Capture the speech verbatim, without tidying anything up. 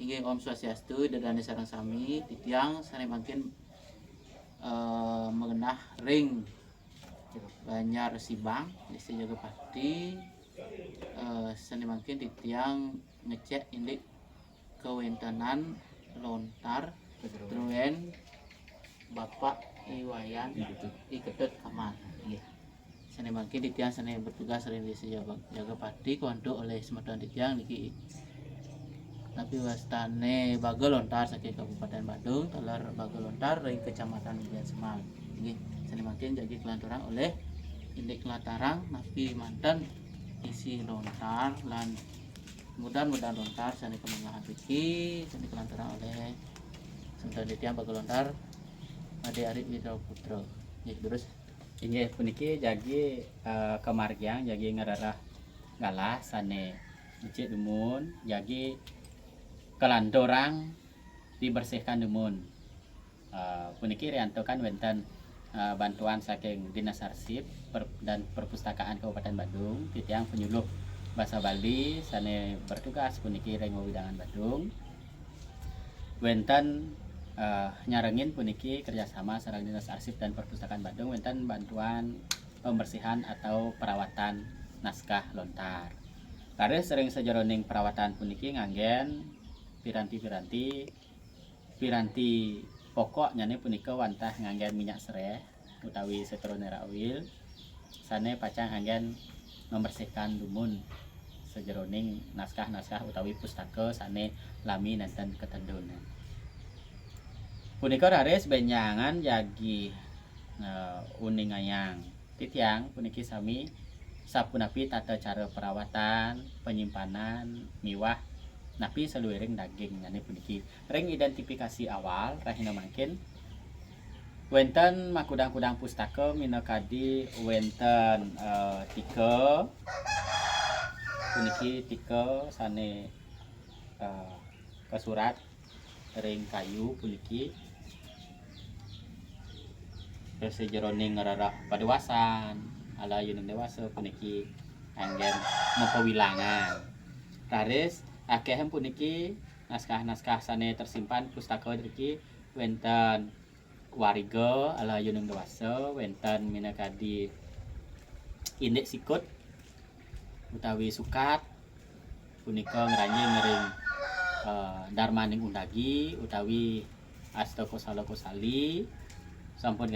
Inggih, Om Swastiastu, Ida dané sareng sami. Titiang sané mangkin eh, magenah ring Banjar Sibang, Désa Jagapati. Eh, sané mangkin titiang ngecek indik kawéntenan lontar druen Bapak I Wayan I Ketut Kamal. Nggih. Sané mangkin titiang sané bertugas ring Désa Jaga-, Jagapati, kawantuk olih semeton titiang niki. Napi wastané baga lontar saking Kabupaten Badung, taler baga lontar ring Kecamatan Budian Semar. Nggih, sané mangkin jagi kalanturang olih indik latarang napi manten isi lontar lan mudahan-mudahan lontar sané kamanggihin niki, sané kalanturang olih semeton titiang baga lontar Ade Ari Widra Putra. Nggih, terus. Inggih, puniki jagi eh, kamargiang jagi ngrereh galah sané becik dumun, jagi kalanturang dibersihkan dumun. Eh, puniki riantukan wénten eh, bantuan saking Dinas Arsip Per-, dan Perpustakaan Kabupaten Badung, titiang penyuluh basa Bali sané bertugas puniki ring wewidangan Badung. Wénten eh, nyarengin puniki kerjasama sareng Dinas Arsip dan Perpustakaan Badung, wénten bantuan pembersihan atau perawatan naskah lontar. Raris ring sajeroning perawatan puniki nganggén piranti-piranti, piranti pokoknyané punika wantah nganggén minyak seréh utawi citronella oil, sané pacang anggén membersihkan dumun sajeroning naskah-naskah utawi pustaka sané lami nénten katedun. Punika raris bénjangan jagi eh, uningayang titiang puniki sami sapunapi tata cara perawatan, penyimpanan, miwah napi saluiring dagingnyané puniki. Ring identifikasi awal rahina mangkin, wénten makudang-kudang pustaka minakadi wénten eh, tika, puniki tika sané eh, kasurat ring kayu puniki. Terus sajeroning ngrereh padewasan, ala yuning dewasa puniki anggén mapawilangan. Raris akéh puniki naskah-naskah sané tersimpan pustaka driki, wénten wariga ala yuning dewasa, wénten minakadi indik sikut utawi sukat, punika ngranjing ring eh, darmaning undagi utawi asta kosala kosali, sampun